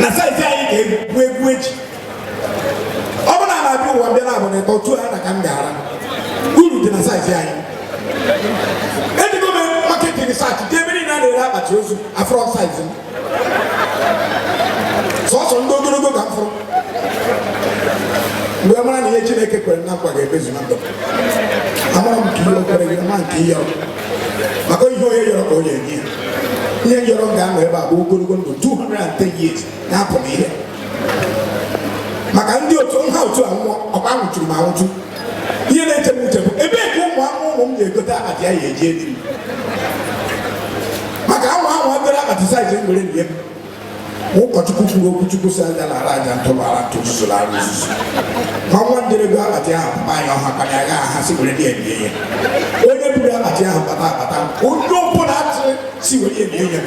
Na size anyị ga-egwu egwu eji. Ọ bụrụ na a na-abịa ụwa mbịa na abụ na ịtọ otu a na ka m ga-ara. Uru dị na size anyị. Ejigo m market research dị ebe niile a na-ere akpati ozu afro size m. Sọsọ ndị ogologo ka m fụrụ. Mgbe mara na ihe Chineke kwere na nkwa ga-emezu na ndụ m. Amara m nke ihe o kwere gị ma nke ihe yọrọ. Maka ihe onye yọrọ ka onye enye ya. Ihe yọrọ m ga-anọ ebe a bụ ogologo ndụ 210 years na-apụ m ihe. Maka ndị otu nha otu a nwụọ ọkwa anwụchuru m anwụchu. Ihe na-eche m uche bụ ebee ka ụmụ anwụ ụmụ m ga-egote akpati ya eji edi m. Maka anwụ anwụ agoro akpati size m were nye m. Ụkọchukwu kwuru okwu Chukwu si aja lara aja ntụrụ ara ntụ nzuzu lara nzuzu. Ma nwa njerego akpati ahụ papa anyị ọha ka ya gaa ha si were dị ebie ya. Onye buru akpati ahụ bata akpata onye ọbụla atịrị si were ebie ya.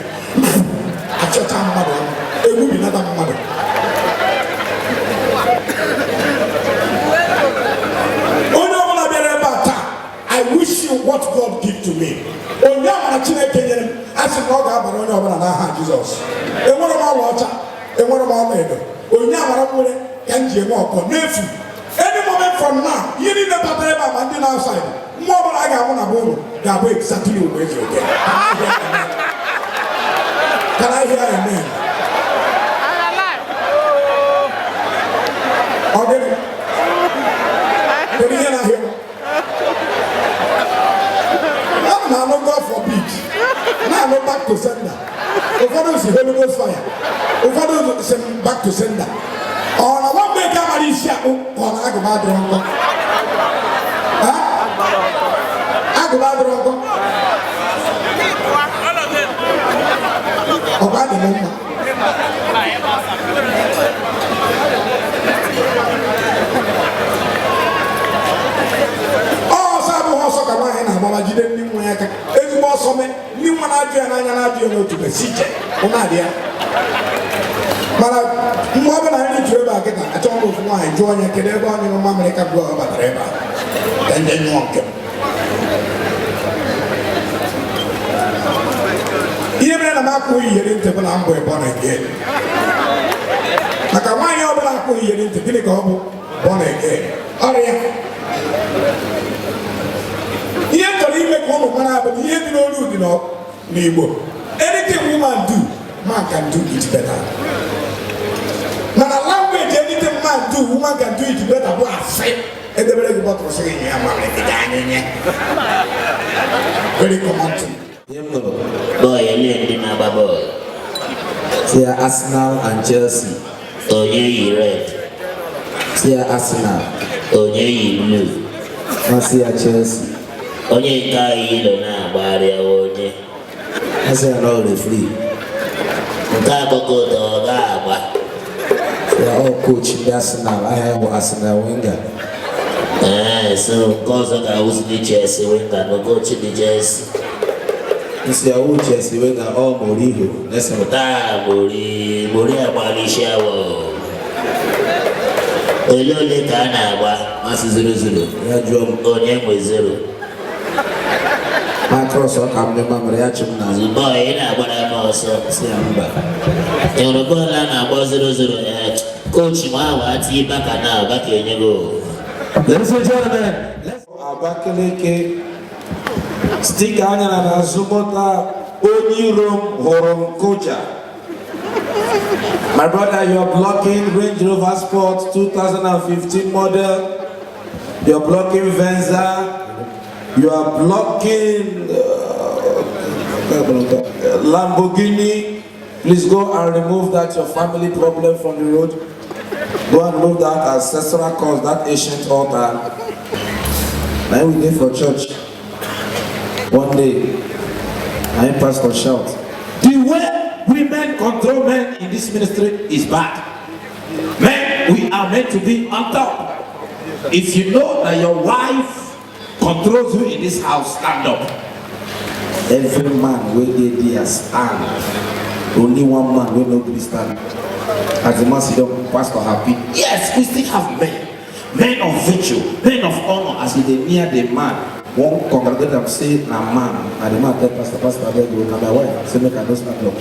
Achọcha mmadụ ọnụ, egwu binata mmadụ. Onye ọbụla bịara ebe a taa, I wish you what God give to me. Onye amara Chineke nyere m, a sị na ọ ga-abara onye ọbụla n'aha Jizọs. Enwere m ọlaọcha, enwere m ọlaedo. Onye amara m nwere ka m ji eme ọkọ n'efu. Any moment from now, ihe niile batara ebe a ma ndị na-outside, nwa ọbụla a ga-amụ na be ụlọ ga-abụ exactly ugbo ezi oke. Can I hear amen? Ọ gịnị? Kedu ihe na-ahịa m? Ana m anụ God forbid, na-anụ back to sender. Ụfọdụ si Holy Ghost fire, ụfọdụ si m back to sender. Ọ na nwa mgbe ka mara isi akpụ ka ọ na agụba adịrọ nkọ? Ha? Agụba adịrọ nkọ? Ọkwa dị m mma. Ọsọ abụghị ọsọ ka nwaanyị na-agbaba jide ndị nwa ya aka. Ezigbo ọsọ mee ndị nwa na-ajụ ya n'anya na-ajụ ya n'otu besi iche ụna adị ya. Mana mgbe ọ bụla nri jụrụ ebe a kịta, achọghị m ofu nwaanyị jụọ onye kedu ebe ọ nyụrụ mamịrị ka bụ ọ batara ebe a ka ndị nyụọ nke m. Ihe mere na m akwụghị iyeri ntị bụ na m bụ born again. Maka nwaanyị ọbụla akwụghị iyeri ntị, gịnị ka ọ bụ? Born again. Ọrịa. Ihe m chọrọ ime ka ụmụ mara bụ na ihe dị n'olu dị n'Igbo. Anything woman do, man can do it better. Mana language anything man do, woman can do it better bụ asị. Edebere gị bọtụrụ sị gị nye ya mamịrị gị gaa nye. Very common thing. Ihe m nụrụ. Bọọlụ ele ndị na-agba bọọlụ. Si ya Arsenal and Chelsea. Onye yi red? Si ya Arsenal. Onye yi blue? Ma si ya Chelsea. Onye nke anyị yilo na-agbagharị onye. Ma si ya na ọ referee. Nke akpọkọ ụtọ ọ ga-agba. Si ya ọ coach ndị Arsenal, aha ya bụ Arsenal Wenger. Ee, so nke ọzọ ga-awụzi ndị Chelsea Wenger na coach ndị Chelsea. Nsi ya wụ Chelsea Wenger ọ Mourinho. Listen. Taa Mori Mori agbala isi awọ. Ole ole ka a na-agba? Masị 0-0. Ya jụọ m. Onye nwe 0? Ma cross ọ ka m nyụ mamịrị ya chụ m n'azụ. Bọọlụ ị na-agbara m ọsọ. Si ya mba. Ị hụrụ bọọlụ a na-agba 0-0? Ee, coach m ahụ atinye baka na baka enye gị. Ladies and gentlemen, let's Abakaliki. Stika anya na n'azụ moto a, onye iro m hụrụ nkụja. My brother, you are blocking Range Rover Sport 2015 model. You are blocking Venza. You are blocking Lamborghini. Please go and remove that your family problem from the road. Go and remove that ancestral cause, that ancient altar. Now we dey for church. One day, my pastor shout, "The way women control men in this ministry is bad. Men, we are meant to be on top. If you know that your wife controls you in this house, stand up." Every man wey dey there stand. Only one man wey no gree stand. As the man sit down, pastor happy. Yes, we still have men. Men of virtue, men of honor. As he dey near the man, one congregate am say na man. And the man tell pastor, "Pastor, abeg o, na my wife say make I no stand up."